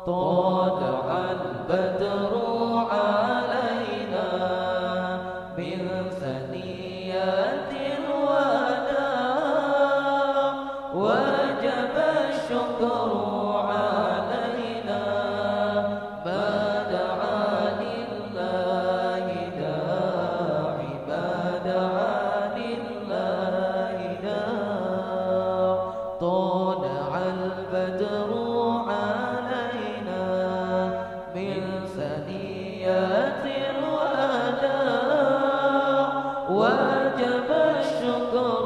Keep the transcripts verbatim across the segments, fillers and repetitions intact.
طلع البدر علينا من ثنيات الوداع وجب الشكر علينا ما دعا لله داع ما دعا لله داع طلع البدر علينا من ثنيات الوداع وجب الشكر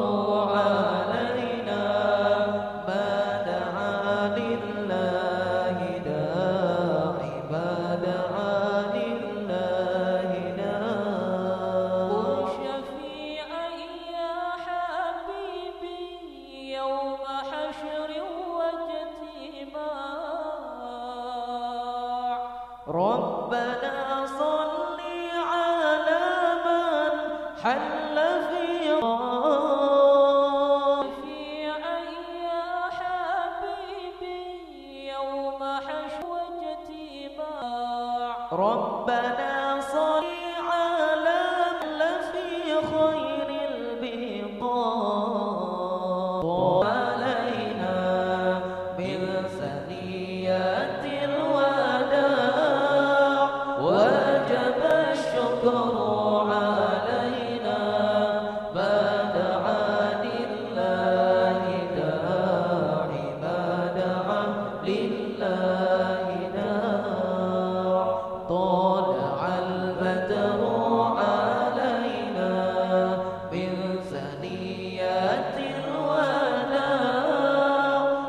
علينا ما دعا لله داع ما دعا لله داع قل شفيعا يا حبيبي يوم حشر واجتماع ربنا صل على من حل في شفيعا يا حبيبي يوم حشر واجتماع ربنا صل على من في خير البقاع علينا من ثنيات الوداع وجب الشكر علينا ما دعا لله داع ما دعا لله داع طلع البدر علينا من ثنيات الوداع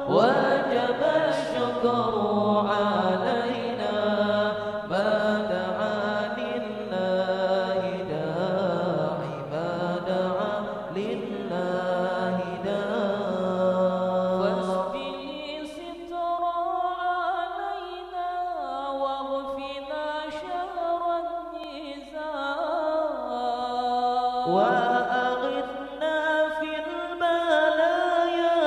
وجب الشكر علينا ما دعا لله داع ما دعا لله داع فاسبل الستر علينا واكفنا شر النزاع وأغثنا في البلايا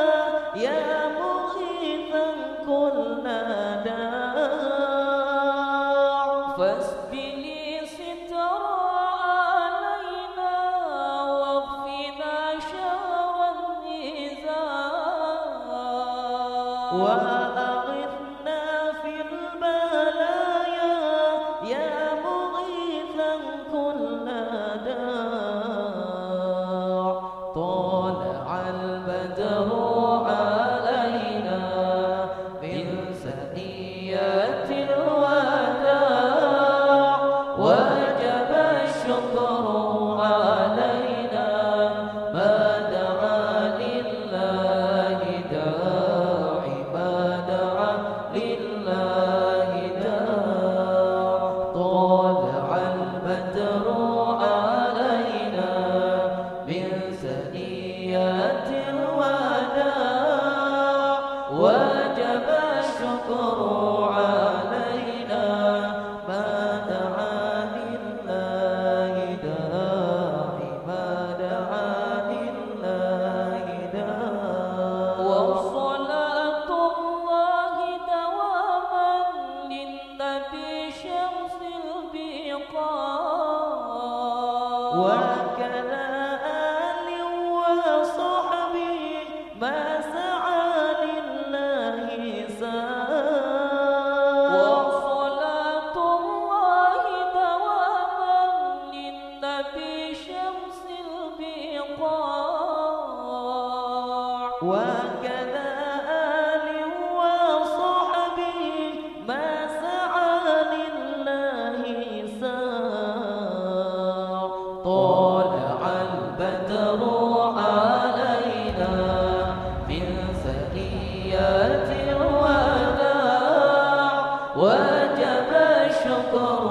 يا مغيثا كل داع فاسبل الستر علينا واكفنا شر النزاع وأغثنا في البلايا يا مغيثا كل داع طلع البدر علينا من ثنيات الوداع وجب الشكر علينا ما دعا لله داع ما دعا لله داع طلع البدر علينا من ثنيات الوداع وجب الشكر علينا ما دعا لله داع ما دعا لله داع وصلاة الله دواما للنبي شمس البقاع وكذا آل وصحبه ما سعى لله ساع وصلاة الله دواما للنبي شمس البقاع وكذا آل وصحبه ما سعى لله ساع طلع البدر علينا من ثنيات الوداع وجب الشكر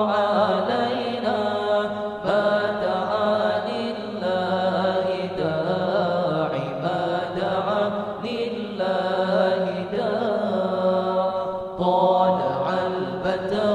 علينا ما دعا لله داع ما دعا لله داع طلع البدر